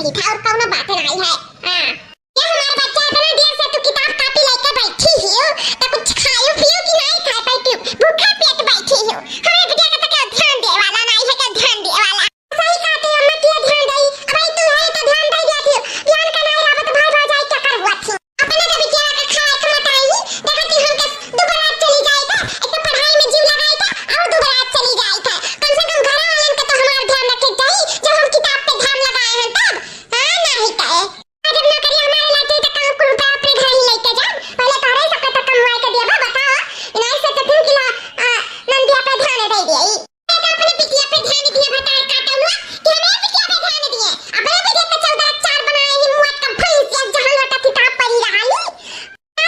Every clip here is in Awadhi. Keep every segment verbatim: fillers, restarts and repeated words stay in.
ठीक है, और कौनो बात नहीं है। हाँ। ये हमार बच्चा इतना देर से तू किताब कॉपी लेके बैठी हियो, तो कुछ खायो पियो कि नहीं खाए बैठी हो? भूखा पेट बैठी हो। हमारे बिटिया का तो क्या ध्यान दे वाला नहीं है, क्या ध्यान दे वाला? सही कहते हो, अम्मा क्या ध्यान दई? अब तू है तो ध्यान दे दिया थी। ध्यान का नहीं रहा तो भाई भौजाई क्या कर हुआ थी? अपने तो बिटिया का खाए के मटाई, देखा थी हमके दुबरात चली जाए था, एक तो पढ़ाई में जीव लगाए था, और दुबरात चली जाए था। कम से कम घर वालन का तो हमार ध्यान रखे के चाहिए, जब हम किताब पे ध्यान लगाए हैं तब। हाँ, नहीं कहे। जब नौकरी हमारे लग गई तो काम कुल पे अपने घर ही लेके जा। पहले तोहरे सबके तो कमवाए के दिया बा, बताओ। इनाई से तो फिर किला, आ, नंदिया पे ध्यान दे दिया। ये तो अपने बिटिया पे ध्यान दिया, भतार काटा हुआ कि हमें बिटिया पे ध्यान दिए। अपने बिटिया के चौदह चार बनाए ही मुआ का भैंस या जहाँ लोटा किताब पढ़ी रहा ली।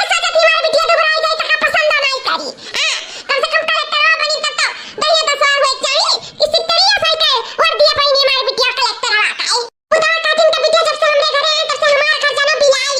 ऐसा जब हमारे बिटिया दुबराई जाए तो का पसंद नहीं करी। हाँ, कम से कम कलेक्टर बनी तब तो दहिया दसवार हुए चाहिए। इसी तरिया से के वर्दिया पहनी हमारे बिटिया कलेक्टर का है। उतार काटिन के बिटिया जब से हमरे घरे आए, तब से हमार घर जाना बिलाई।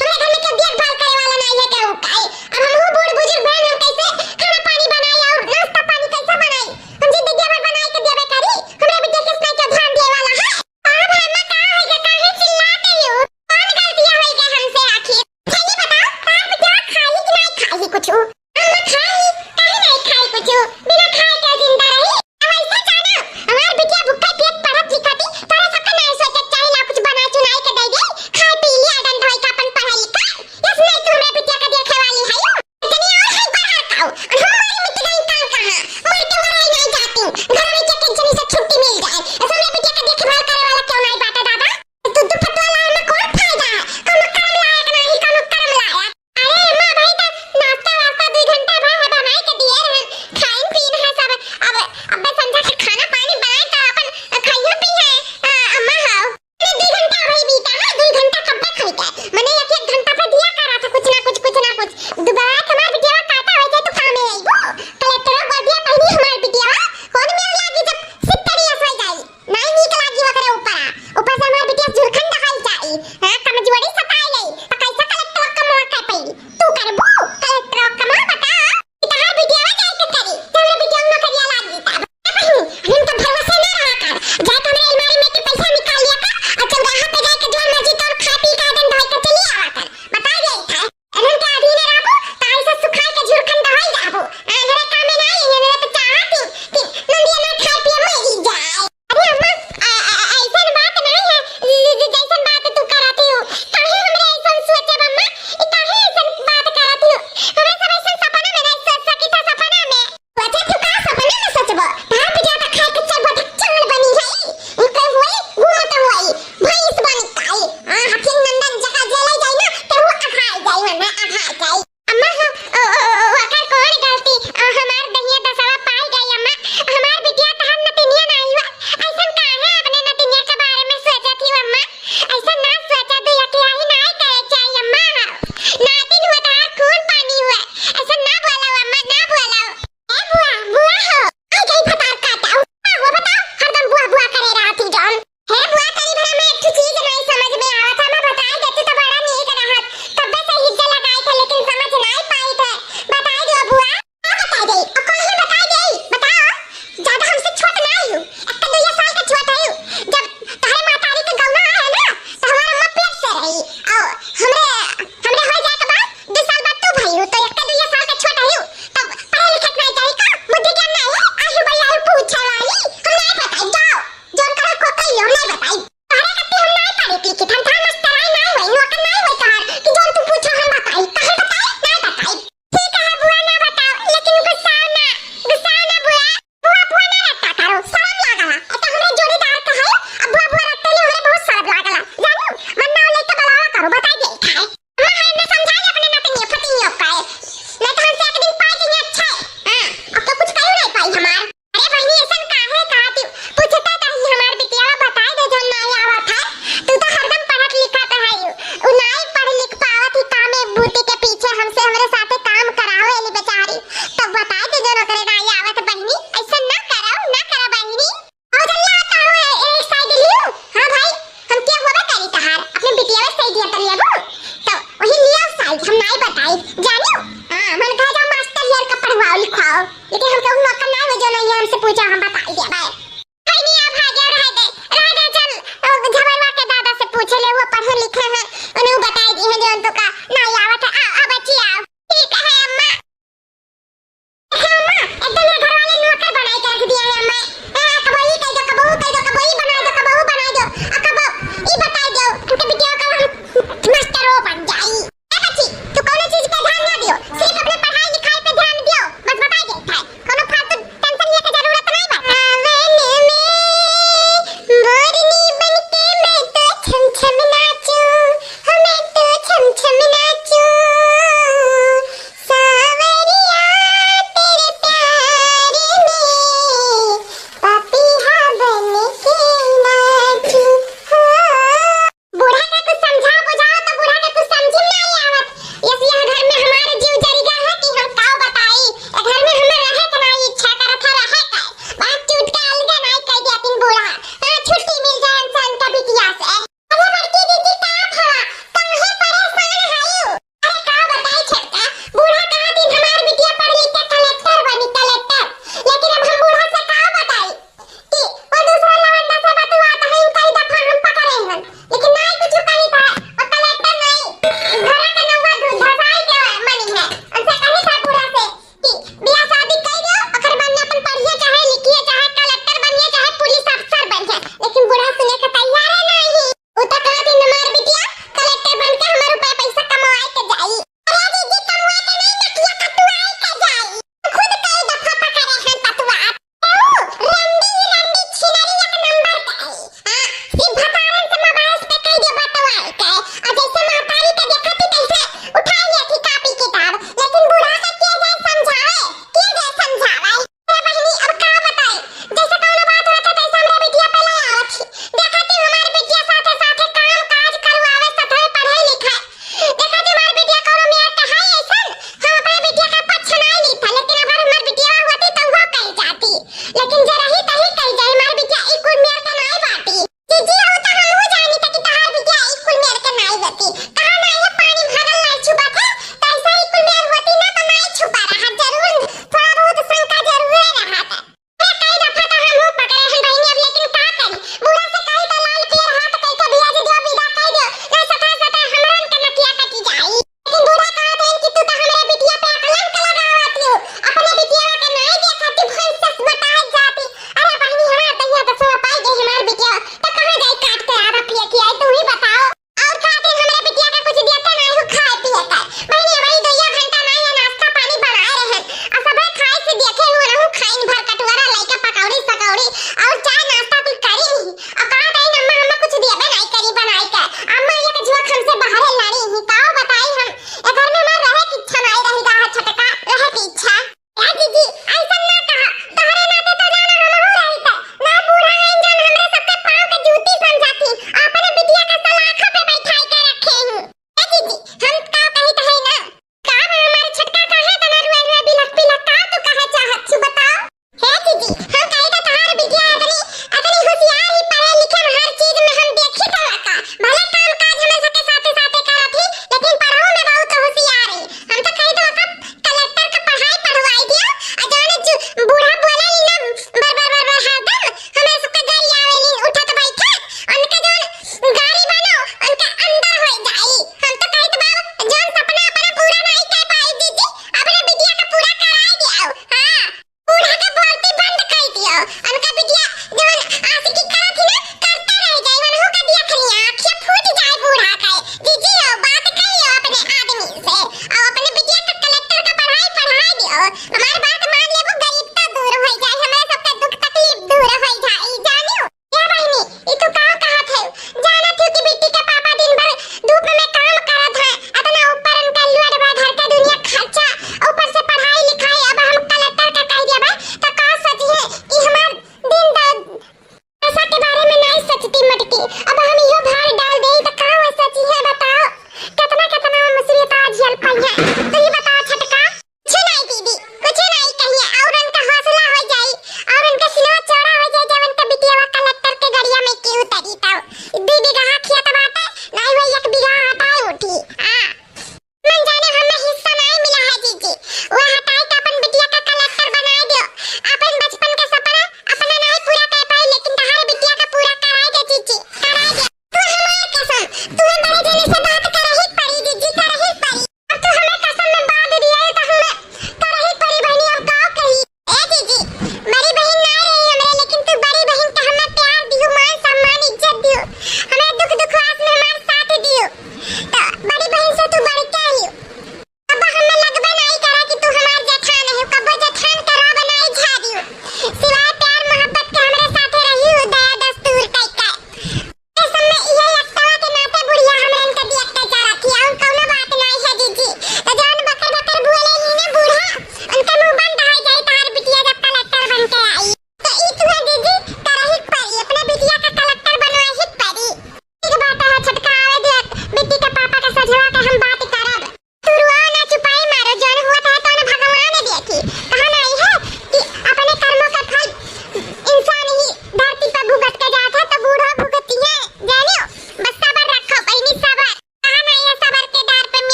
हमरे घर में केहू देखभाल करे वाला नहीं है केहू का। अब हम वो बूढ़ बुजुर्ग भैन, हम कैसे खाना पानी बनाई और नाश्ता पानी कैसे बनाई? हम जिंदगी भर बनाई के देवे करी। हमरे बिटिया किस नहीं के ध्यान दिए वाला है। अब हमें का है कि काहे चिल्लाते हो? कौन गलतियां होई के हमसे आखिर? अच्छा ये बताओ, तार बिटिया खाई कि नहीं खाई कुछ? अम्मा खाई, काहे नहीं खाई कुछ? बिना खाए के जिंदा रही? अब ऐसे जानो, हमार बिटिया भूखे पेट पढ़त लिखत ही, तोरा सबके नहीं सोचे चाहिए ना कुछ बना चुनाई के दे दे, खाए पी लिया, डंड होई का अपन पढ़ाई लिखा। यस नहीं तू हमरे बिटिया के देखे वाली है यो। इतनी और है बाहर खाओ, और हम मारी मिट गई काल कहाँ? मर के मराई नहीं जाती, घर में के टेंशन से छुट्टी मिल जाए। ऐसे हमरे बिटिया के देखभाल करे वाला क्यों नहीं बाटा दादा? तू दुपट्टा लाए में कौन फायदा है? कौनो कर्म लायक नहीं, कौनो कर्म लायक। अरे अम्मा, अबही तो नाश्ता वास्ता दुई घंटा भर है बनाए के दिए रहन, खाइन पीन है सब। अब, अब संझा के खाना पानी बनाए तो अपन खाइयो पी है, आ, अम्मा हो। अरे दुई घंटा अबही बीता है, दुई घंटा कब तक खाई के? मने एक एक घंटा पे दिया करा था कुछ ना कुछ, कुछ ना कुछ। दोबारा तुम्हार बिटिया काटा हो जाए तो काम में आईबो। कलेक्टर बोल दिया पहली हमार बिटिया, कौन में लागी जब सित्तरी असर जाई। नाई नीक लागी ओकरे ऊपर। ऊपर से हमार बिटिया झुरखंड हल जाई। हाँ, कमजोरी सताई गई। तो कैसे कलेक्टर का मौका पाई? तू करबू? कलेक्टर का माँ बता। कि तहार बिटिया जाए के करी। जब हमरे बिटिया नौकरिया लागी तब। ए बहिनी, हम तो भरोसे ना रहा कर। जाए तो हमरे अलमारी में के पैसा निकाल लिया कर और चौराहा पे जाए के जो मर्जी तोर खा पी के आदन धोई के चली आवा कर। बता जाई था। अनंत आदि ने राबू, ताई से सुखाई के झुरखंड होई जाबू। आ, हमरे काम में नहीं, ये मेरे तो चाहत ही कि नंदिया ना खाए पिए मरी जाए। अरे अम्मा, आ, आ, आ, ऐसन बात नहीं है, ज-, ज-, जैसन बात तू करत हो। काहे हमरे ऐसन सोचब अम्मा? ई काहे ऐसन बात करत हो? हमरे सब ऐसन सपना में नहीं सोच सकी था, सपना में। अच्छा, तू का सपना में सोचबो? भात ज्यादा खाए के चलबो त चांद बनी है। ई कहीं हुई, घूमत हुई, भैंस बनी काई। आ, हथिन नंदन जगह जेले जाई ना, तो वो अघाई जाई, वरना अघाई जाई। अम्मा, हो, ओ, ओ, ओ, ओकर कौन गलती? आ, हमार दहिया दसवा पाई गई, अम्मा। हमार बिटिया तहार नतिनिया नाई हुआ। ऐसन काहे अपने नतिनिया के बारे में सोचत ही, अम्मा? ऐसा ना सोचा, दुई अतियाही नाई करे चाहिए, अम्मा। हो, नातिन हुआ तहार खून पानी हुआ। ऐसा ना बोला, अम्मा, ना बोला। ए बुआ, बुआ हो, आ गई भतार काटा। आ हुआ बताओ, हरदम बुआ, बुआ करे रहती जौन। हे बुआ, तनी भर में एक ठो चीज नहीं समझ में आवत है, मैं बताई देती तो बड़ा नीक रहत। कब्बे से हिज्जा लगाई थे, लेकिन समझ नहीं पाई थे। बताई दो बुआ। का बताई दे? और कहीं बताई दे? बताओ। ज्यादा हमसे छोट नहीं हूँ, एक तो दुइया साल का छोट है। जब तहरे महतारी के गौना है ना, तो हम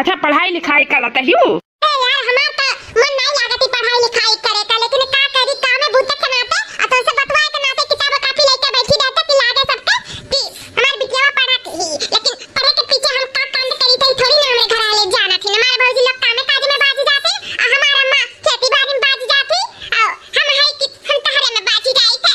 अच्छा, पढ़ाई लिखाई करत हऊ? ए यार, हमार त मन नाहीं लागत ही पढ़ाई लिखाई करे का, लेकिन का करी, काम में भूतक के नाते और तुमसे बतवाए के नाते किताब कापी लेके बैठी रहते कि लागे सबके कि हमार बिटिया पढ़त ही, लेकिन पढ़े के पीछे हम का कांड करी थे, थोड़ी ना हमरे घर वाले जानत ही। हमार भौजी लोग कामे काज में बाजी जाती, आ हमार अम्मा खेती बाड़ी में बाजी जाती, और हम है कि हम तहरे में बाजी जाई थे।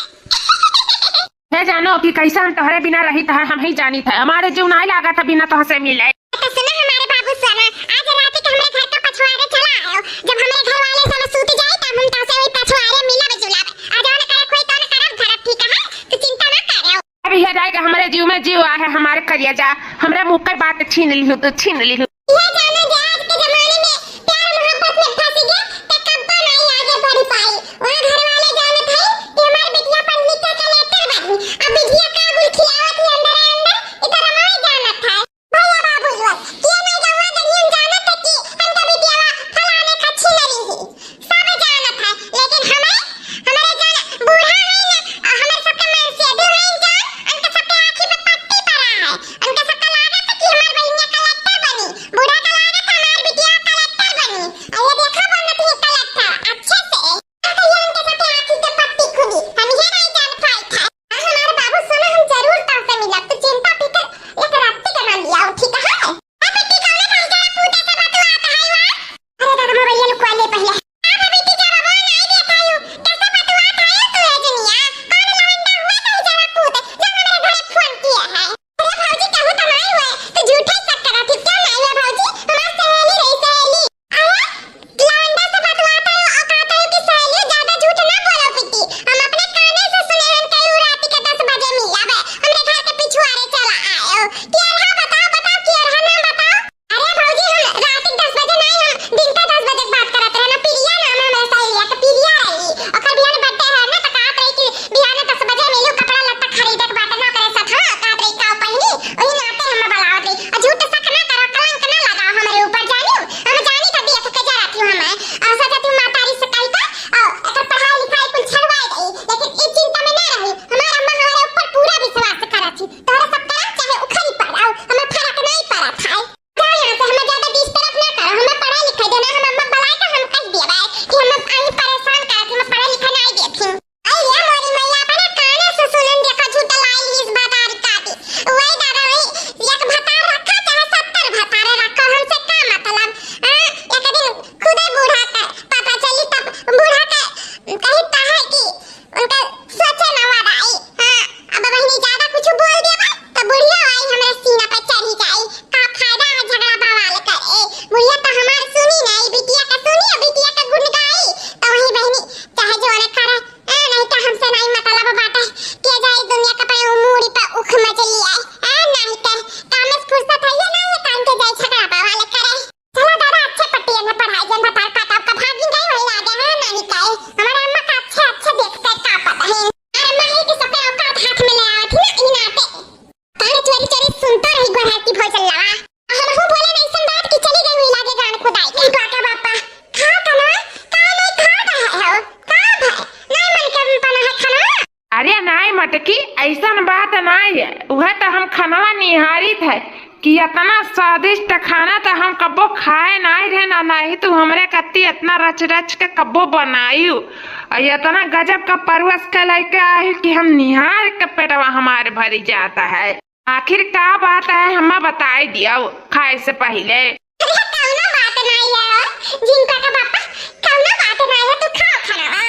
हे जानो कि कैसे हम तोहरे बिना रही, तहर हम ही जानी थे। हमारे जीव नाहीं लागत है बिना तोहसे मिले। तो सुना हमारे बाबू सोना, आज रात के हमरे घर का पछवारे चला आयो। जब हमरे घर वाले सब सूत जाए, तब हम तोहसे वही पछवारे मिलब जुलब। आ जौन करे कोई तौन करब धरब, ठीक है? तू चिंता ना करो। अब यह जाएगा हमारे जीव में जीव आ है, हमारे करिया जा, हमरे मुँह के बात छीन लिहू, तू छीन लिहू। ये जानो जे आज के जमाने में प्यार मोहब्बत में फंस गए, तो कब्बो नाहीं आगे बढ़ पाई। वहाँ घर वाले जानत है कि हमार बिटिया पढ़ लिख के कलेक्टर बनी। अब बिटिया का गुल खियावत ही अंदर अंदर, इधर हमारे जानत है। भैया बाबू लोग, ये ना जहाँ जनियन जानत है कि हमका बिटिया फलाने का छीन रही है। सब जानत है, लेकिन हमें, हमारे जन बूढ़ा है ना, और हमारे सबके मन से भी है जान, उनके सबके आँखी पे पट्टी पड़ा है। उनके सबके लागत है कि हमार बहिनिया कलेक्टर बनी, बूढ़ा का लागत है हमार बिटिया कलेक्टर बनी। और ये देखो बनत ही कलेक्टर, अच्छे से। अब तो ये उनके सबके आँखी के पट्टी खुली, हम ये नहीं जान पाई था। हाँ, हमारे बाबू सोना, हम जरूर तोहसे मिलब, तू चिंता फिकर एक रत्ती के ना लियाओ, ठीक है? ए बेटी, कौनो भाई जरा पूते से बतुआत है, हाँ? अरे दादा, मोबाइल लुकवा ले पहिले। का बा बेटी, जवाबवा नाई देत आयु। कैसे बतुआत आयु तू, ए जनिया? कौन लवंडा हुआ तो जरा पूत, जौन हमरे घरे फोन किया है? अरे भौजी, कहू तो नाई हुए, तू झूठे शक करत ही। क्यों नाई हुए भौजी? हमार सहेली रही, सहेली। अरे, लवंडा से बतुआत आयु, और कहत आयु कि सहेली, ज्यादा झूठ ना बोलो बेटी। हम अपने काने से सुने हन कि ऊ रात के दस बजे मिला बे, हमरे घर के पिछुआरे चला आयो। केरहा बताओ, बताओ, केरहा नाम बताओ। अरे भौजी, हम रात के दस बजे नाई, हम दिन के दस बजे के बात करत रहे ना। प्रिया नाम है हमारे सहेलिया के, प्रिया रही। ओकर बिहान birthday है ना, तो कहत रही कि बिहान दस बजे मिलू, कपड़ा लत्ता खरीदे के बाटे ना करे साथ, हाँ, कहत रही का पहनी, वही नाते हम बुलावत रही। और झूठ शक ना करो, कलंक ना लगाओ हमरे ऊपर, जानियो। हम जानी तो देख के जरा क्यों हम है। और सजा तू मातारी से कही का, और एकर पढ़ाई लिखाई कुल छुड़वाई गई, लेकिन ई चिंता में ना रही। हमार अम्मा हमारे ऊपर पूरा विश्वास करत थी। तोहरा सब करम चाहे उखड़ी पड़, और हमें फर्क नहीं पड़त है। जाओ यहाँ से, हमें ज्यादा disturb ना करो, हमें पढ़ाई लिखाई देना, हम अम्मा बुलाए तो हम कह दिया भाई कि हम अहीं परेशान करत, हमें पढ़ाई लिखाई नहीं देती। अरे मोरी मैया, अपने काने से सुनन देखा, झूठ लाई लीस भतार काटी। वही दादा, वही एक भतार रखा चाहे सत्तर भतार रखा, हमसे का मतलब? हाँ, एक दिन खुदे बूढ़ा के पता चली, तब बूढ़ा के कही कहे कि उनका सोचे न वादा आई। हाँ, अब बहिनी ज्यादा कुछ बोल देबा, तो बुढ़िया आई हमरे सीना पे चढ़ी जाई। का फायदा है झगड़ा बवाल करे? बुढ़िया तो हमार सुनी नहीं, बिटिया का सुनी, बिटिया का गुण गाई। तो वही बहिनी चाहे जो ने करे, ए, नहीं तो हमसे नहीं मतलब बाटे। के जाए दुनिया का पे मूड़ी पे उख मचली है। ए, नहीं तो काम में फुर्सत है ये नहीं, ये काम के जाए झगड़ा बवाल करे। चला दादा, अच्छे पट्टियन में पढ़ाई, जन भतार काटा का भागिन गई वही आ गए हैं, नहीं काहे? हमारे अम्मा का अच्छे, अच्छे देख के का पता है। अरे माई के सबके औकात हाथ में ले आवत ही ना, ई नाते। कान चोरी चोरी सुनता रही गोरहर की भोजन लावा। हम हूँ बोले नहीं सन बात की चली गई हुई लागे गान खुदाई के। ई बाका बापा, खा खाना, का नहीं खा रहा है हो? का भाई? नहीं मन के बना है खाना? अरे नाई मटकी, ऐसन बात नाई है। उहे तो हम खनवा निहारित है कि इतना स्वादिष्ट खाना तो हम कब्बो खाए नाई रहे ना, नाई तू हमरे कत्ती इतना रच रच के कब्बो बनायू। और इतना गजब का परवस के लेके आयू कि हम निहार के पेटवा हमारे भरी जाता है। आखिर का बात है, हमें बताई दिया खाए से पहले। अरे कौनो बात नाई है, झिंका का पापा, कौनो बात नाई है, तू खा खाना।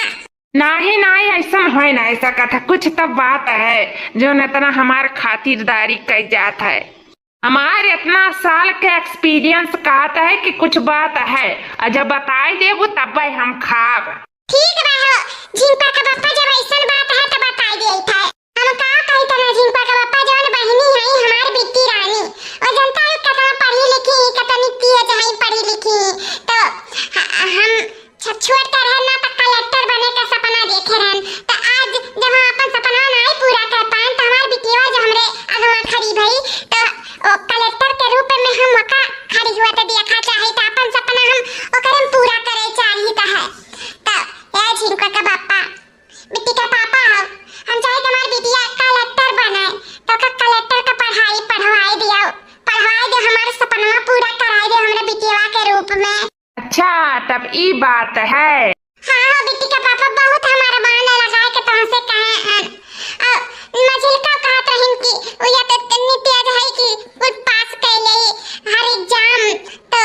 नाही, नाही, ऐसन होए ना, ऐसा कथा कुछ तो बात है, जो न इतना हमार खातिरदारी कई जात है। हमार इतना साल के experience कहत है कि कुछ बात है, और जब बताई देबू तब हम खाब। ठीक बा हो, झिंका का पापा, जब ऐसन बात है तो बताई देत है। हम का कही तना झिंका का पापा, जौन बहिनी है हमार बिट्टी रानी, और जनता है कितना पढ़ी लिखी, कितनी तेज है पढ़ी लिखी, तो ह-, हम छ-, छोट का रहन ना, तो कलेक्टर बने का सपना देखे रहन। तो आज जब हम अपन सपना नाई पूरा कर पाएन, तो हमार बिटिया जो हमरे अगवा खड़ी भई, तो ओ कलेक्टर के रूप में हम ओका खड़ी हुआ तो देखा चाही, तो अपन सपना हम ओकरे में पूरा करे चाहित है। तो ए झिंका का पापा, बिट्टी का पापा हो, हम चाहे कि हमार बिटिया कलेक्टर बने, तो ओका कलेक्टर का पढ़ाई पढ़वाई दिया, पढ़वाई ई बात है। हाँ हो बिट्टी का पापा, बहुत हमारा बहाना लगाए के तुमसे कहे हन। आ, मझिलका कहत रहिन कि उ या तो इतनी तेज है कि कुल पास कर ले हर एग्जाम, तो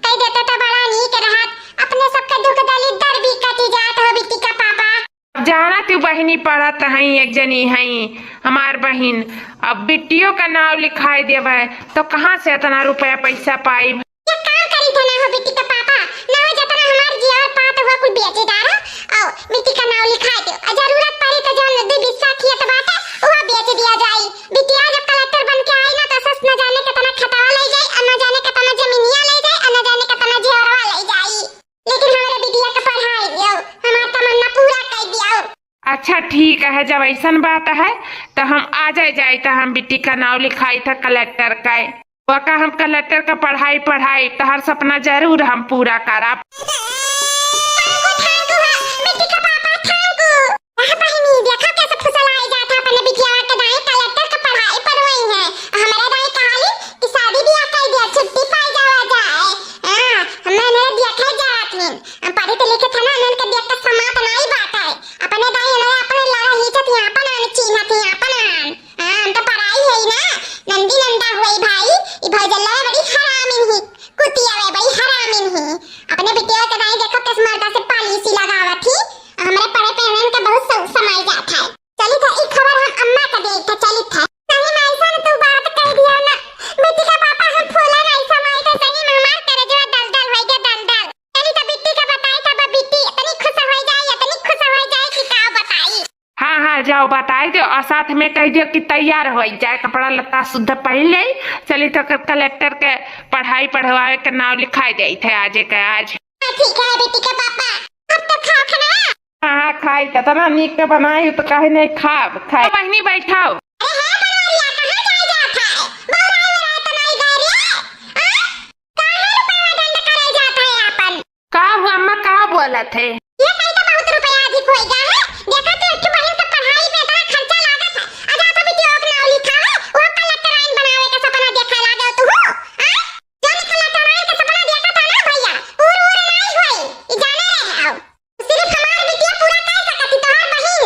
कह देते तो बड़ा नीक रहत। अपने सबके दुख दलिद्दर भी कटी जात हो बिट्टी का पापा। अब जाना तू बहिनी पढ़त हई, एक जनी हई हमार बहिन, अब बिट्टियों का नाव लिखाई देवे तो कहाँ से इतना रुपया पैसा पाई? एक काम करी थे ना हो बिट्टी का पापा, ना हो जतना हमार जियावर पात हुआ कुल बेचे डारो, और बिट्टी का नाव लिखाई दो, और जरूरत पड़ी तो जौन दू बिस्सा खेत बाटे वह बेच दिया जाई। बिटिया जब कलेक्टर बन के आई ना तो सस न जाने कितना खतवा ले जाई, और न जाने कितना जमीनिया ले जाई, और न जाने कितना जेवरवा ले जाई। लेकिन हमरे बिटिया के पढ़ाई दियो, हमार तमन्ना पूरा कर दियो। अच्छा ठीक है, जब ऐसन बात है तो हम आ जाए जाए तो हम बिट्टी का नाव लिखाई था कलेक्टर का। वका हम कलेक्टर का पढ़ाई पढ़ाई, तोहर सपना जरूर हम पूरा करब। Thank you, thank you, बिट्टी का पापा, thank you। वाह बहिनी, देखा कैसे फुसलाए जात है अपने बिटिया के दाई कलेक्टर का पढ़ाई पढ़वाई है। हमारे दाई कहाली कि शादी ब्याह कर दिया, छुट्टी पाई जावा जाए। हाँ, हमें नहीं देखा जात है। हम पढ़े तो लिखे थे ना, उन्होंने के देख के समात नहीं बात है। अपने दाई उन्होंने अपने लड़ा ही छत यहाँ अपन आन, चीन्हत ही अपन आन। हाँ, हम तो पराई है ना, नंदी नंदा हुई भाई, ई भौजल्ला बड़ी हरामिन ही, कुतिया वे बड़ी हरामिन ही। अपने बिटिया के दाई देखो किस मर्दा से पॉलिसी लगावत ही, हमरे पढ़े पे इनके बहुत स-, समय जात है। चलित है, ई खबर हम अम्मा का देख के चलित है। सही में ऐसा न तू बात कह दिया ना, बिट्टी का पापा हम फूला नहीं समय तो सही में हमार करेजवा दल दल होई गया दल दल। चलित है बिट्टी का बताई था, बिट्टी इतनी खुश हो जाए, इतनी खुश हो जाए कि का बताई। हाँ, हाँ, जाओ बताई दो और साथ में कह दियो कि तैयार हो जाए, कपड़ा लत्ता शुद्ध पहन ले। चली तो क-, कलेक्टर के पढ़ाई पढ़वावे के नाव लिखाई जाइत है आज के आज। हाँ, ठीक है, बिट्टी के पापा, अब तो खाओ खाना। हाँ, हाँ, खाई, कितना नीक के बनाई, तो काहे नहीं खाब, खाई। बहिनी, बैठाओ। अरे हाँ, बनवरिया, कहाँ जाए जात है? बौराई वराई तो नहीं गए रे? हाँ? काहे रुपया दंड करे जात है आपन? का हुआ अम्मा, का बोलत है? ये कही तो बहुत रुपया अधिक होई गा है। देखा तो एक ठो बहिन के पढ़ाई पे इतना खर्चा लागत है। आ जा तो बिटिया के नाव लिखा है, वो कलेक्टराइन बनावे के सपना देखे लागे तू हो। हाँ? जो कलेक्टराइन के सपना देखा था ना भैया, पूर उर नहीं होई। ई जाने रहे आओ। सिर्फ हमार बिटिया पूरा कर सकत ही, तोहार बहिन,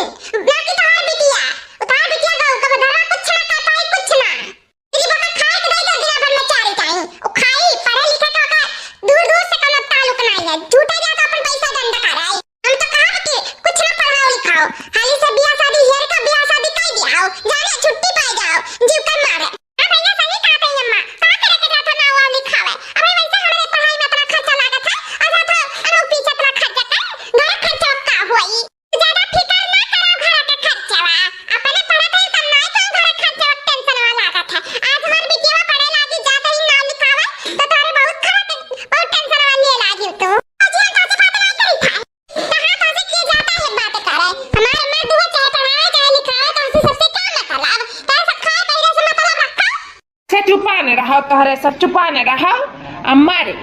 ना कि तोहार बिटिया। तोहार बिटिया गौ के बदला कुछ ना कर पाई, कुछ ना। सिर्फ ओकर खाए के दे दो, दिना भर में चार टाइम। उ खाई, पढ़े लिखे का ओकर दूर दूर से कोनो ताल्लुक नाई है। झूठे जात अपन पैसा दंड कराई। हम तो कहब कि कुछ ना पढ़ाओ लिखाओ, हाली से बियाह शादी हेर के बियाह शादी कर दियाओ, जाने छुट्टी पाए जाओ, जीव कर मारे। हाँ भैया, सही कहत है अम्मा, का करे के जात है नाव वाव लिखावे? अबे वैसे हमरे पढ़ाई में इतना खर्चा लागत है, और साथ में अनु पीछे इतना खर्चा कर, घर खर्चा का होई? ज्यादा फिकर ना करो घर के खर्चवा, अपने पढ़त है तब नाई तो घर खर्चवा टेंशन वाला लागत है। आज हमार बिटिया पढ़े लागी जात ही नाव लिखावे, तो तोरे बहुत खर्च, बहुत टेंशन वाली लागी तू। अजी हम तोसे बात नहीं करी था। कहाँ तोसे किए जाता है बात करे? हमारे माँ दुआ चाहे पढ़ावे चाहे लिखावे, तोसे सबसे क्या मतलब? तोरे सब खाए पहले से मतलब रखा। से चुपान रहो, तोहरे सब चुपान रहो। अम्मा रे,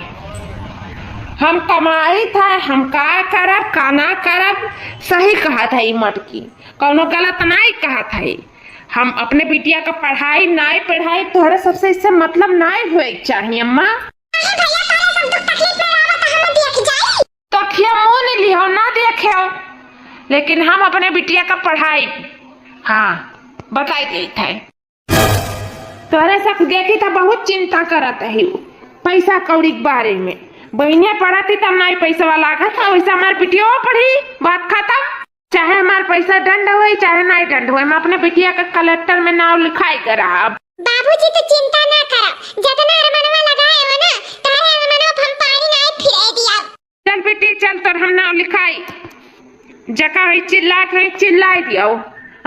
हम कमाई था, हम का करब, का ना करब, सही कहत है ई मटकी, कौनो गलत नाई कहत है। हम अपने बिटिया का पढ़ाई नाई पढ़ाई, तोहरे सबसे इससे मतलब नाई हुए के चाहिए अम्मा। अरे भैया, तोहरे सब दुख तकलीफ में रहबा त हम देख जाई। तो अखिया मुँह नहीं लिहो, ना देखे, लेकिन हम अपने बिटिया का पढ़ाई, हाँ, बताई देत है। तोहरे सब देखी त बहुत चिंता करत है उ पैसा कौड़ी के बारे में। बहिनिया पढ़त ही तब नाई पैसा लागत है, वैसे हमार बिटिया पढ़ी, बात खत्म। चाहे हमार पैसा दंड होई, चाहे नाई दंड होई, हम अपने बिटिया के कलेक्टर में नाव लिखाई के रहब। बाबूजी तो चिंता ना करा, जितना अरमनवा लगाए हो ना, तारे अरमनवा पे हम पानी नाई फिरे दिया। चल बेटी चल, तोर हम नाव लिखाई। जका है चिल्लाए के है, चिल्लाए दियो,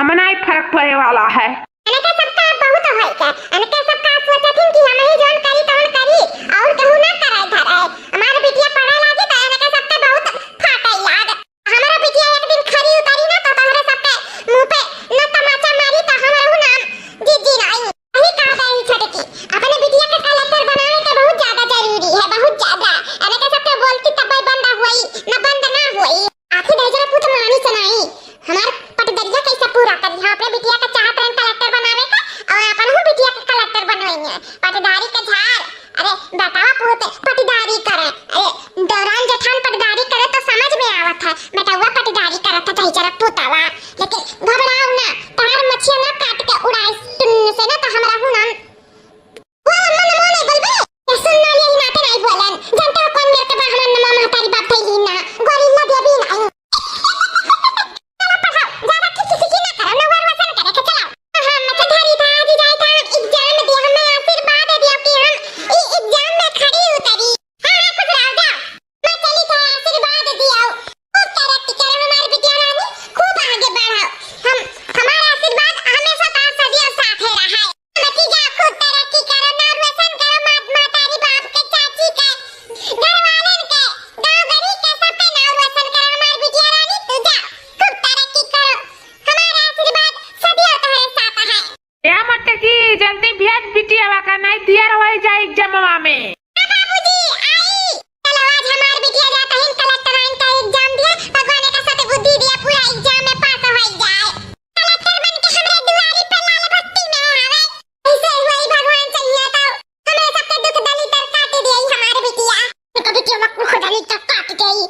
हम नाई फर्क पड़े वाला है। अनके सबका बहुत होई के, अनके सबका सोचथिन कि हम ही जौन करी तौन करी, और केहू ना करे धरे। हमार बिटिया पढ़े लागी त अनके सबके बहुत फाटे लाग। हमारा बिटिया एक दिन खरी उतरी ना तो तोहरे सबके मुंह पे न तमाचा मारी तो हमारा नाम जीजी नाई। वही कह दे छोटकी, अपने बिटिया के कलेक्टर बनावे के बहुत ज्यादा जरूरी है, बहुत ज्यादा। अनके सबके बोलती तब बंद हुई, न बंद ना हुई। आखिर भेजरा पूत मानी से नाई, हमार पटदरिया कैसे पूरा करी? हम अपने बिटिया के चाहत रहन कलेक्टर बनावे के, और अपन हूँ बिटिया के कलेक्टर बनवाई है। पटदारी के झार, अरे बेटावा पूत पटदारी करे, अरे दौरान में। ए बाबूजी, आई। चलो, आज हमार बिटिया जात हईन कलेक्टराइन का एग्जाम दिया। भगवान एका सतबुद्धि दिया, पूरा एग्जाम में पास होइ जाए। कलेक्टर बन के हमरे दुआरी पे लाल बत्ती में आवे। ऐसे हुई भगवान चाहिए तो हमरे सबके दुख दलिद्दर काट देई हमार बिटिया। इनका बिटिया वा दुख दलिद्दर काट देई।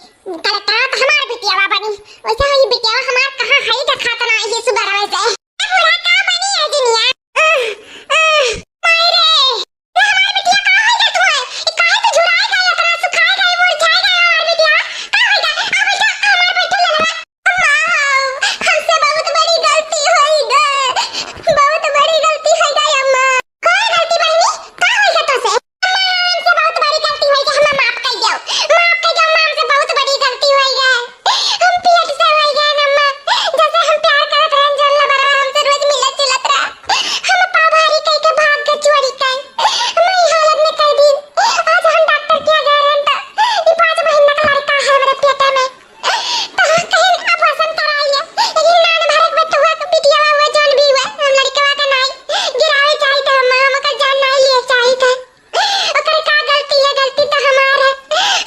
कलेक्टर तो हमार बिटिया वा बनी। वैसे ही बिटिया वा हमार कहाँ है, देखात ना है सुबह से। ए बूढ़ा, का बनी है दुनिया? आह, आह, माई रे। ए, हमार बिटिया का होई गए तुम्हें? ई काहे तू झुराए गए, इतना सुखाए गए, मुरझाए गए हमार बिटिया? का होई गए? आ बैठा, हमार बैठा ललवा। अम्मा, हमसे बहुत बड़ी गलती होई गए, बहुत बड़ी गलती होई गए अम्मा। कोई गलती बहनी, का होई गए तोसे? अम्मा, हमसे बहुत बड़ी गलती होई गए, हमें माफ कर दो, माफ कर दो अम्मा, हमसे बहुत बड़ी गलती होई गए। हम पेट से होई गए अम्मा, जैसे हम प्यार करत रहन, जौन लबरवा हमसे रोज मिलत जुलत रहा। हम पाव भारी कई के भाग के चोरी कई। मैं ई हालत में कई दिन। आज हम डॉक्टर किया गए रहन त ई पाँच महीना का लड़का है हमरे पेट में। तो हम कहीं ऑपरेशन कराई है। लेकिन नान भरे के बेटुआ के बिटिया हुआ जौन भी हुआ, हम लड़कवा के नाई गिरावे चाहित है, हम, हम ओकर जान नाई लिए चाहित है। ओकर का गलती है? गलती तो हमार है।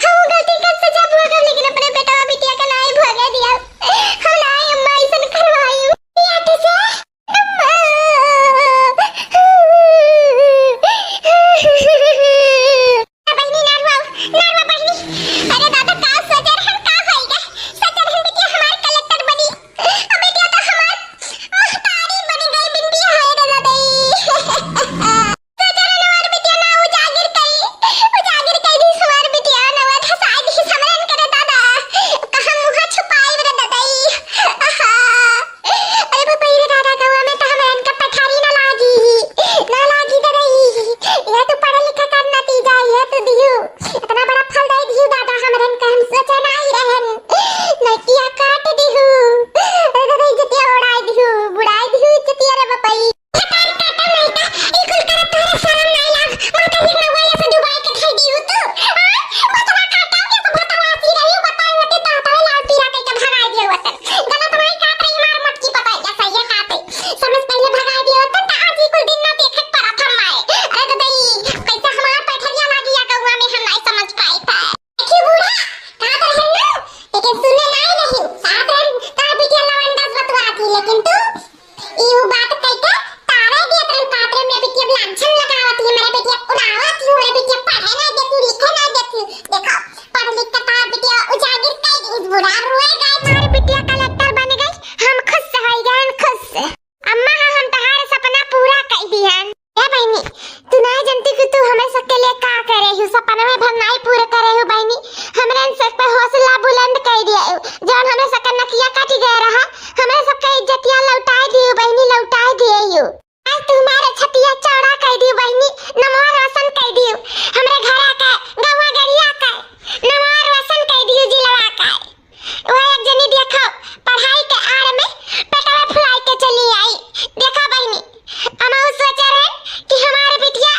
हम गलती का सजा भोगब, लेकिन अपने बेटवा बिटिया का नाई भोगे दिया। हम नाई अम्मा ऐसन करवाई। पेट से बहिनी, ना रोवा, ना रोवा बहिनी। अरे दादा, का सोचे रहन, का होइगा? सोचे रहन बिटिया हमार कलेक्टर बनी। अब बिटिया तो हमार महतारी बन गई, बिन बियाह है रे दादा। सोचे रहन हमार बिटिया ना उजागिर कई, उजागिर कई दी हमार बिटिया, ना वो धसाई दी हमरन करे दादा। कहाँ मुँह छुपाई रे दादा। आहा। अरे बाप रे दादा, गौवा में तो हमरन का पठारी ना लागी, ना लागी दरई। यह तो पढ़ा लिखा का नतीजा, यह तो दिहु। इतना बड़ा फल दे दिहु दादा, हमरन का हम सोचे नाई रहन। नटिया काट दिहु। अरे दादा, इज्जतिया उड़ाई दिहु, बुड़ाई दिहु इज्जतिया रे बपई। भतार काटा नहीं का, ई कुल करत तोहरे शरम नाई लाग। माता जी नौवा ऐसे डुबाई के धई दिहु तू। हाँ? भतवा काटा के तो भतवा सी रही, बताई होती तो हतवे लाल पीला कई के भगाई दिए होतन। गलत नाई काट रही मार मोटकी पतैया, सही काटे। समय से पहले भगाई दिए होतन त आज ई कुल दिन ना देखे के पड़त हम माए। अरे दादा, ई कैसे हमार पैठरिया लागी या गौवा में हम नाई समझ पाई था। देखी बूढ़ा, कहत रहन ना, लेकिन सुने नाई रही। कहत रहन, तार बिटिया लवंडा से बतुआ थी, लेकिन तू ई उ बात कह के तारे दिया तरन कातरे में बिटिया लांछन लगावत ही, हमरे बिटिया उड़ावत ही, हमरे बिटिया पढ़े ना देती, लिखे ना देती। देखो, पढ़ लिख के तार बिटिया उजागिर कई दी, बूढ़ा रोए गए। तार बिटिया कलेक्टर बन गई, हम खुश हो गए, हम खुश। अम्मा, हाँ, हम तहार सपना पूरा कई दिहन। ए बहिनी, तू ना जनती कि तू हमरे सबके लिए का करे हु, सपनवे भर नाई पूरा करे हु बहिनी। हमरे सब पे हौसला बुलंद कई दिया हु, जौन हमरे सबके नकिया कट गए रहा, हमरे सबके इज्जतिया लौटाए दियो बहिनी, लौटाए दिए हु। आज तू हमारे छतिया चौड़ा कई दियो बहिनी, नमवा रोशन कई दियो, हमरे घरा के, गौवा गरिया के, नमवा रोशन कई दियो जिलवा के। वो एक जनी देखो, पढ़ाई के आड़ में पेटवा फुलाई के चली आई। देखो बहिनी, हम ऊ सोचे रहे कि हमारे बिटिया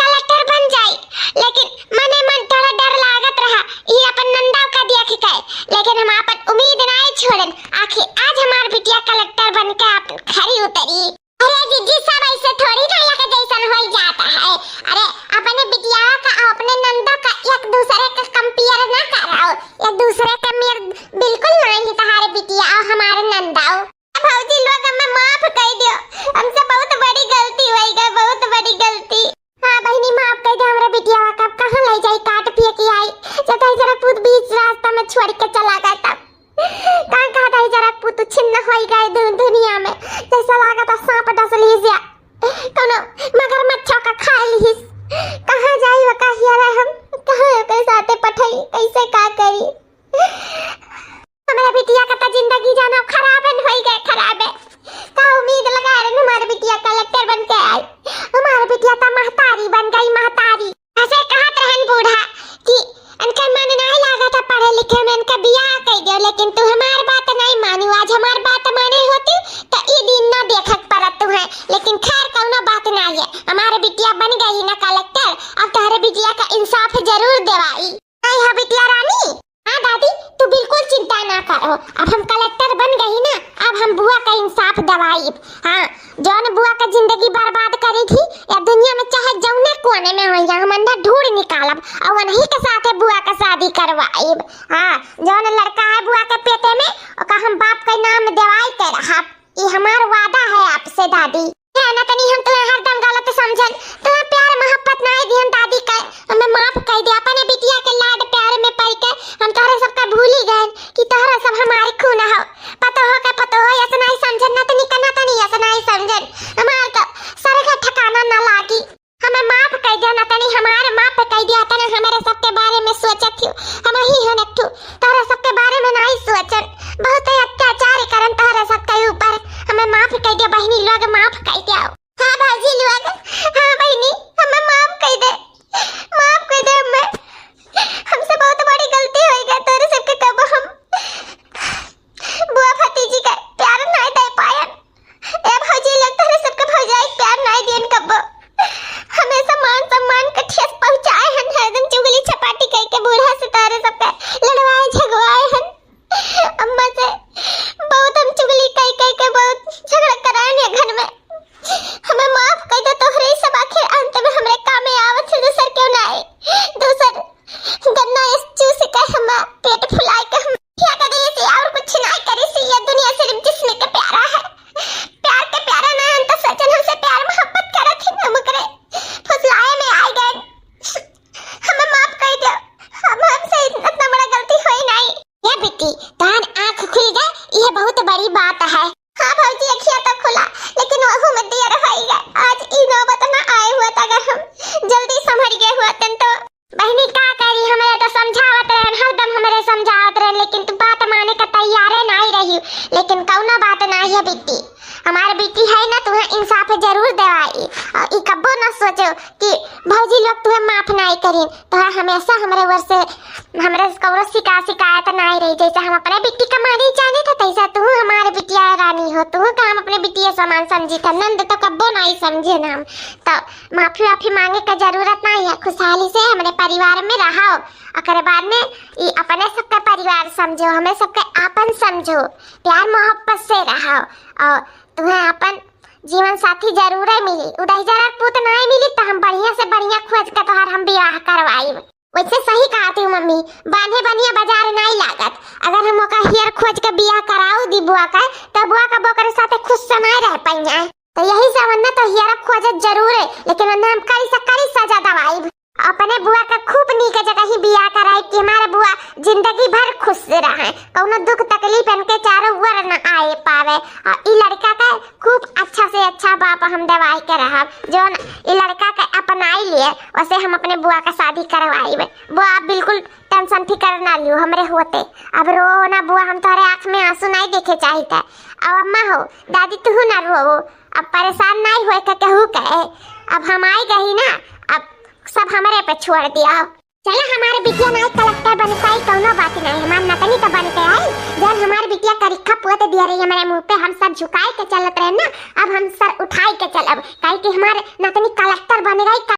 कलेक्टर बन जाई, लेकिन मने मन थोड़ा डर लागत रहा, ये अपन नंदा का देख के, लेकिन हम अपन उम्मीद नाई छोड़न। आखिर आज हमार बिटिया कलेक्टर बन के आप खरी उतरी। अरे जीजी, सब ऐसे थोड़ी ना एक जैसन होई जाता है। अरे, अपने बिटिया का, अपने नंदो का एक दूसरे का compare ना कराओ, एक दूसरे के मेर बिल्कुल नहीं तहारे बिटिया और हमारे नंदो। भौजी लोग, हमें माफ कर दियो, हमसे बहुत बड़ी गलती होई गई, बहुत बड़ी गलती। हाँ बहिनी, माफ कर दे, हमरा बिटिया का अब कहाँ ले जाई, काट फेंकी आई, जब तो जरा पूत बीच रास्ता में छोड़ के चला गया तब। का कहत है जरा पूत छिन्न होई गए दु-, दुनिया में, जैसा लागत है सांप डस लीजिया, कौनो मगरमच्छा का खा लीस। कहाँ जाई वो कहिया रहे हम, कहाँ ओकरे साथे पठाई, कैसे का करी? हमारे बिटिया का तो जिंदगी जानो खराबन होई गए, खराबे। का उम्मीद लगा रहे हमारे बिटिया कलेक्टर बन के आई, हमारे बिटिया तो महतारी बन गई, महतारी। ऐसे कहत रहन बूढ़ा कि इनका मन नाई लागत है पढ़े लिखे में, इनका बियाह कर दियो, लेकिन तू हमार बात नाई मानू। आज हमार बात माने होती तो ई दिन ना देखक पड़त तू है, लेकिन खैर कौनो बात नाई है, हमारे बिटिया बन गई ना कलेक्टर, अब तोहरे बिटिया का इंसाफ जरूर देवाई। आई हो बिटिया रानी। हाँ दादी, तू बिल्कुल चिंता ना करो, अब हम कलेक्टर बन गई ना, अब हम बुआ का इंसाफ दवाई। हाँ, जौन बुआ का जिंदगी बर्बाद करी थी, या दुनिया में चाहे जौने कोने में होइया, हम अंधा ढूंढ निकालब और उन्हीं के साथे बुआ का शादी करवाइब। हाँ, जौन लड़का है बुआ के पेटे में, ओका हम बाप के नाम देवाई के रहब। ई हमार वादा है आपसे दादी। हे नतनी, हम तुहे हरदम गलत समझन, तुहे प्यार मोहब्बत नाई दिहन दादी के, हमें माफ कर दे। अपने बिटिया के लाड प्यार में पड़ के हम तोहरे सबका भूली गए कि तोहरा सब हमारे खून हो। पतोह के पतोह ऐसे नाई समझन, नतनी का नतनी ऐसे नाई समझन। हमार तो सर का ठिकाना ना लागी। हमें माफ कर दे नतनी, हमार माफ कर दे। तना हमारे सबके बारे में सोचत हो, हम ही हन एक ठो, तोहरे सबके बारे में नाई सोचन। बहुत अत्याचार करन तोहरे सबके ऊपर। हमें माफ कर दे बहिनी लोग, माफ कर दे। हाँ भौजी लोग, हाँ बहिनी, हमें माफ कर दे, माफ कर दे हमें। हमसे बहुत बड़ी गलती हो गई, तोहरे सबके कब हम बुआ भतीजी का प्यार नाई दे पायन। ए भौजी लोग, तोहरे सबके भौजाई प्यार नाई दियन कब्बो। हमेशा मान सम्मान के ठेस पहुँचाए हन, हरदम चुगली चपाटी कई के बूढ़ा से तोहरे सबके लड़वाए झगवाए हन। अम्मा से बहुत हम चुगली कई कई के बहुत झगड़ा कराए हैं घर में। हमें माफ कर दे, तोहरे ही सब आखिर अंत में हमरे कामे आवत है, दूसर क्यों ना आए। दूसर गन्ना इस चूस के हमार पेट फुलाए के हम क्या करे से और कुछ ना करे से। ये दुनिया सिर्फ जिस्म के प्यारा है, प्यार के प्यारा ना हम तो सजन हमसे प्यार मोहब्बत करत ही हम करे फुसलाए में आ गए। हमें माफ कर दो, हम हमसे इतना बड़ा गलती होई नहीं। ये बेटी, तान आँख खुल गए, ये बहुत बड़ी बात है। हाँ भौजी, अखिया तो खुला, लेकिन वहू में देर होई गए। आज ई नौबत ना आए हुआ, अगर हम जल्दी संभल गए हुआ तन तो। बहिनी का करी, हमरे तो समझावत रहन, हरदम हमरे समझावत रहन, लेकिन तू बात माने का तैयारे नाई रही। लेकिन कौनो बात नाई है बिट्टी, हमार बिट्टी है ना, तुहे इंसाफ जरूर देवाई। और ई कब्बो ना सोचो कि भौजी लोग तुहे माफ नाई करीन, तोहरा हमेशा हमरे ओर से, हमरे कौनो शिका-, शिकायत नाई रही। जैसे हम अपने बिट्टी का मानी जाने थे, तैसे तू हमारे बिटिया रानी हो, तू का हम अपने बिटिया समान समझी थे, नंद तो कब्बो नाई समझे ना हम। तो माफी वाफी मांगे का जरूरत नाई है, खुशहाली से हमरे परिवार में रहो। ओकरे बाद में ई अपने सबके परिवार समझो, हमें सबके आपन समझो, प्यार मोहब्बत से रहो। और तुम्हें अपन जीवन साथी जरूर मिली, उ दहिजरा पूत नाई मिली तो हम बढ़िया से बढ़िया खोज के तोहार हम बियाह करवाई। वैसे सही कहा तू मम्मी, बान्हे बनिया बाजार नाई लागत। अगर हम ओका हियर खोज के बियाह कराऊ दी बुआ का, तो बुआ का बोकर साथे खुश से नाई रह पाइया। तो यही से वन्ना तो हियर खोजत जरूर है, लेकिन वन्ना हम कड़ी से कड़ी सजा दवाई। अपने बुआ का खूब नीक जगह ही बियाह कराई कि हमारे बुआ जिंदगी भर खुश से रहे, कौनो दुख तकलीफ इनके चारों ओर न आए पावे। और ई लड़का का खूब अच्छा से अच्छा बाप हम दवाई के रहब, जौन ई लड़का के अपनाई लिए, वैसे हम अपने बुआ का शादी करवाई। बुआ, आप बिल्कुल टेंशन फिकर ना लियो, हमरे होते। अब रो ना बुआ, हम तोहरे आँख में आंसू नहीं देखे चाहिए। अब अम्मा हो, दादी, तू ना रो, अब परेशान नहीं होए के केहू कहे। अब हम आई गई ना, अब सब हमरे पे छोड़ दिया। चला, हमारे बिटिया नाई कलेक्टर बन पाई, कौनो बात नहीं, हमार नतनी तो बन के आई। जब हमार बिटिया करिखा पोत दिया रही हमारे मुंह पे, हम सर झुकाए के चलत रहे ना, अब हम सर उठाए के चलब, काहे कि हमार नतनी कलेक्टर बन गई।